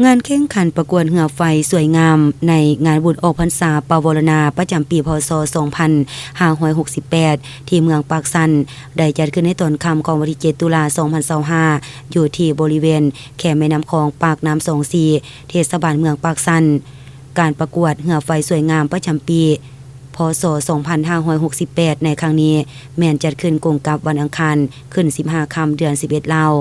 ງານແຂ່ງຂັນປະກວດເຮືອໄຟສວຍງາມ ໃນງານບຸນອອກພັນສາປະວໍລະນາ ປະຈຳປີ ພ.ສ. ສອງພັນຫ້າຮ້ອຍຫົກສິບແປດ ທີ່ເມືອງປາກຊັນ ໄດ້ຈັດຂຶ້ນໃນຕອນຄ່ຳຂອງວັນທີເຈັດ ຕຸລາ ສອງພັນຊາວຫ້າ ຢູ່ທີ່ບໍລິເວນແຄມແມ່ນ້ຳຂອງປາກນ້ຳສອງສີ ເທດສະບານເມືອງປາກຊັນ. ການປະກວດເຮືອໄຟສວຍງາມປະຈຳປີ ພ.ສ. ສອງພັນຫ້າຮ້ອຍຫົກສິບແປດ ໃນຄັ້ງນີ້ ແມ່ນຈັດຂຶ້ນກົງກັບວັນອັງຄານ ຂຶ້ນສິບຫ້າຄ່ຳ ເດືອນສິບເອັດ ລາວ.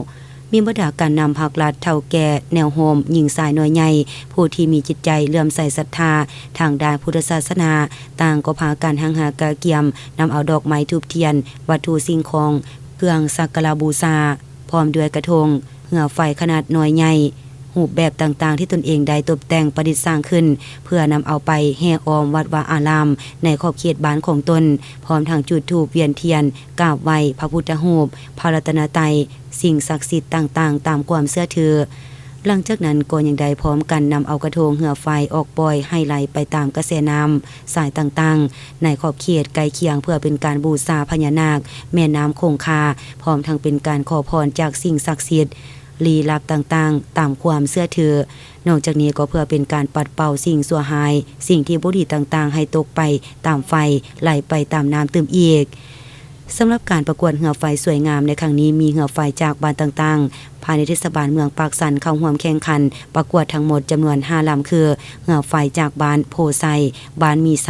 ມີບັນດາການນຳພັກລັດ, ເຖົ້າແກ່, ແນວໂຮມ, ຍິງຊາຍນ້ອຍໃຫຍ່ ຜູ້ທີ່ມີຈິດໃຈເຫຼື້ອມໃສສັດທາທາງດ້ານພຸດທະສາສະໜາ ຕ່າງກໍພາກັນຮັ່ງຫາກະກຽມນຳເອົາດອກໄມ້ທູບທຽນ, ວັດຖຸສິ່ງຂອງ, ເຄື່ອງສັກກາລະບູຊາ ພ້ອມດ້ວຍກະທົງເຮືອໄຟຂະໜາດນ້ອຍໃຫຍ່ ຮູບແບບຕ່າງໆ ທີ່ຕົນເອງໄດ້ຕົບແຕ່ງປະດິດສ້າງຂຶ້ນ ເພື່ອນຳເອົາໄປແຫ່ອ້ອມວັດວາອາຣາມ ໃນຂອບເຂດບ້ານຂອງຕົນ, ພ້ອມທັງຈຸດທູບວຽນທຽນ ກາບໄຫວ້ພະພຸດທະຮູບ, ພະລັດຕະນະໄຕ, ສິ່ງສັກສິດຕ່າງໆ ຕາມຄວາມເຊື່ອຖື. ຫຼັງຈາກນັ້ນກໍຍັງໄດ້ພ້ອມກັນນຳເອົາກະທົງເຮືອໄຟອອກປ່ອຍໃຫ້ໄຫຼໄປຕາມກະແສນ້ຳສາຍຕ່າງໆ ໃນຂອບເຂດໃກ້ຄຽງ ເພື່ອເປັນການບູຊາພະຍານາກແມ່ນ້ຳຄົງຄາ, ພ້ອມທັງເປັນການຂໍພອນຈາກສິ່ງສັກສິດ ລີ້ລັບຕ່າງໆ ຕາມຄວາມເຊື່ອຖື. ນອກຈາກນີ້ກໍເພື່ອເປັນການປັດເປົ່າສິ່ງຊົ່ວຮ້າຍ, ສິ່ງທີ່ບໍ່ດີຕ່າງໆ ໃຫ້ຕົກໄປຕາມໄຟ, ໄຫຼໄປຕາມນ້ຳຕື່ມອີກ. ສຳລັບການປະກວດເຮືອໄຟສວຍງາມໃນຄັ້ງນີ້ ມີເຮືອໄຟຈາກບ້ານຕ່າງໆ ພາຍໃນເທດສະບານເມືອງປາກຊັນ ເຂົ້າຮ່ວມແຂ່ງຂັນປະກວດທັງໝົດຈຳນວນຫ້າລຳ ຄື ເຮືອໄຟຈາກບ້ານໂພໄຊ, ບ້ານມີໄຊ,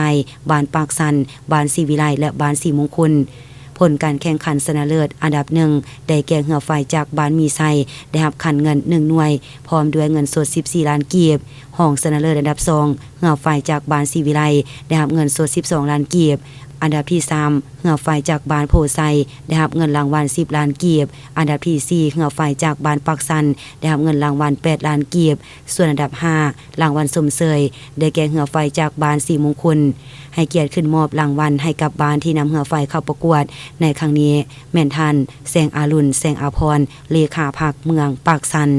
ບ້ານປາກຊັນ, ບ້ານສີວິໄລ ແລະ ບ້ານສີມຸງຄຸນ. ຜົນການແຂ່ງຂັນຊະນະເລີດອັນດັບໜຶ່ງ ໄດ້ແກ່ເຮືອໄຟຈາກບ້ານມີໄຊ ໄດ້ຮັບຂັນເງິນໜຶ່ງໜ່ວຍ ພ້ອມດ້ວຍເງິນສົດສິບສີ່ລ້ານກີບ, ຮອງຊະນະເລີດອັນດັບສອງ ເຮືອໄຟຈາກບ້ານສີວິໄລ ໄດ້ຮັບເງິນສົດສິບສອງລ້ານກີບ, ອັນດັບທີສາມ ເຮືອໄຟຈາກບ້ານໂພໄຊ ໄດ້ຮັບເງິນລາງວັນສິບລ້ານກີບ, ອັນດັບທີສີ່ ເຮືອໄຟຈາກບ້ານປາກຊັນ ໄດ້ຮັບເງິນລາງວັນແປດລ້ານກີບ, ສ່ວນອັນດັບຫ້າ ລາງວັນຊົມເຊີຍ ໄດ້ແກ່ເຮືອໄຟຈາກບ້ານສີມຸງຄຸນ. ໃຫ້ກຽດຂຶ້ນມອບລາງວັນໃຫ້ກັບບ້ານທີ່ນຳເຮືອໄຟເຂົ້າປະກວດໃນຄັ້ງນີ້ ແມ່ນທ່ານ ແສງອາລຸນ ແສງອາພອນ ເລຂາພັກເມືອງປາກຊັນ.